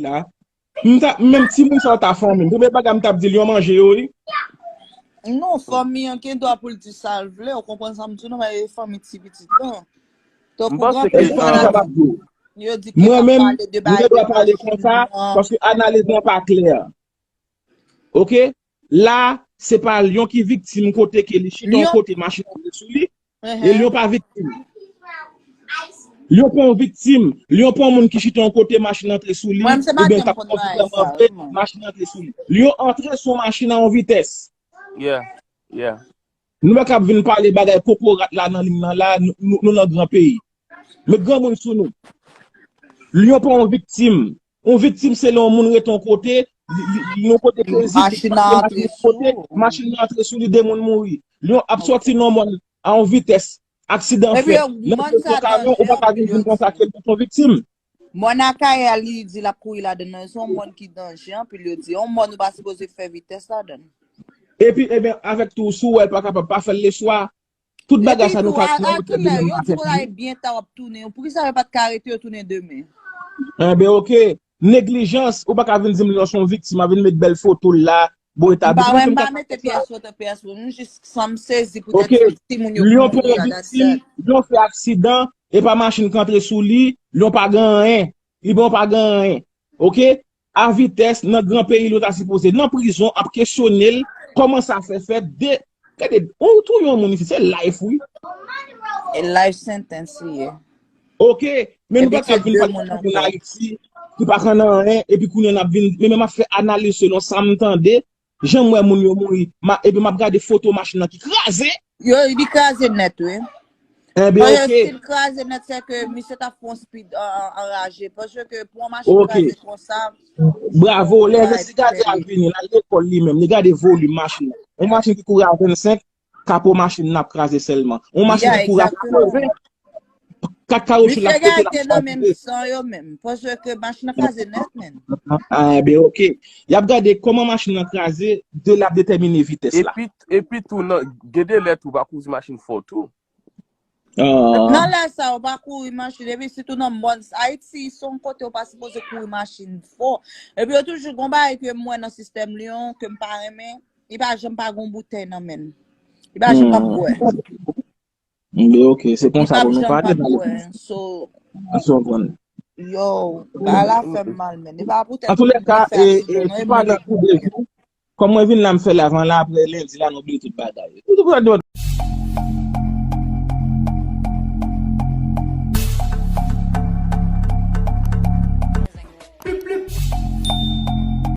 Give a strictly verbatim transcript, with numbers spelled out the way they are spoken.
la. M ta, menm timoun sa yo ta fanmi m. Premye bagay m t ap di l, yo manje yo, wi. Non, fanmi an gen dwa pou l di sa l vle. Ou konprann sa m di w, non, men e fanmi ti pitit lan. Tankou granpè Yo di ke l ap pale de bagay de machin nan. Mwen menm, m gen dwa pale konsa, paske analiz lan pa klè. Oke? La, se pa Lyon ki viktim kote ke li chita yon kote machin antre sou li. E Lyon pa viktim. Lyon pa yon viktim. Lyon pa yon moun ki chita yon kote machin antre sou li, oubyen l t ap kondui vrèman vre, machin antre sou li. Lyon antre sou yon machin a yon vitès. Nou pa kab vin pale bagay kokorat la nan liy nan la, nou nan gran peyi. Met granmoun sou nou. Lyon pa yon viktim. Yon viktim se lè yon moun rete yon kote, li yon kote plezi, li pase yon kote, machin nan antre sou li, de moun mouri. Lyon ap sòti nan mòn a yon vitès, aksidan fèt. Lè l sòti yon kamyon, ou pa ka vin di m konsa ke l pa yon viktim. Mòn Akayè a, li di l ap kouri ladan l, se yon mòn ki danje anpil, yo di. Yon mòn ou pa sipoze fè vitès ladan l. Epi, ebyen, avèk tou, si w wè l pa kapab, pa fè l leswa. Tout bagay sa nou ka fè, nou te byen mache. Pou la byen ta w ap tounen. Poukisa yo pa t ka arete yo tounen demen? Enben, oke. Neglijans, ou pa ka vin di m lè w se yon viktim, a vin met bèl foto l la, bon eta. M pa wè, m pa mete pyès foto, pyès foto. M jis sanm sezi poutèt se timoun yo ki mouri a, that's it. Lyon fè aksidan, e pa machin k antre sou li, Lyon pa gen anyen. Li bon pa gen anyen. Oke? A vitès, nan gran peyi l, yo ta sipoze nan prizon, ap kesyone l, kòman sa fè fèt, de, gade, ou touye yon moun isit, se life, wi. E life sentence li ye. Oke, men nou pa ka vin pale de moun Ayiti ki pa konn anyen, epi kounye a n ap vin, men, men m ap fè analiz selon sa m tande, jan m wè moun yo mouri, epi m ap gade foto machin nan ki kraze. Yo, li kraze nèt, wi. Enben, oke. Si l kraze nèt, se ke misye t ap fè yon speed anraje. Paske pou yon machin kraze konsa. Bravo, lè envestigatè a vini, l al lekòl li menm, li gade volim machin nan. Yon machin ki kouri a vennsenk, kapo machin nan ap kraze sèlman. Yon machin ki kouri a katreven, kat kawoutchou l ap pete, l ap chaje. Misye gen nan menm san yo menm. Paske machin nan kraze nèt, menn. Enben, oke. Y ap gade kòman machin nan kraze, de la ap detèmine vitès la. Epi tou, gen de lè tou, pa kouri machin fò tou. Nan lè sa, ou pa kouri machin. Epi sitou nan mòn, Ayiti, se yon kote ou pa sipoze kouri machin fò. Epi yo toujou gon bagay ke m wè nan sistèm Lyon, ke m pa renmen, li pa janm pa gon boutèy nan men l. Li pa janm p ap bwè. Enben, oke, se konsa pou nou pale. Li p ap janm p ap bwè. So, yo, bagay la fè m mal, men. E pa poutèt Antoulèka, e, e, pou pa nan kou de jou, kòm mwen vin la, m fè l avan la, apre lendi la, nou bliye tout bagay.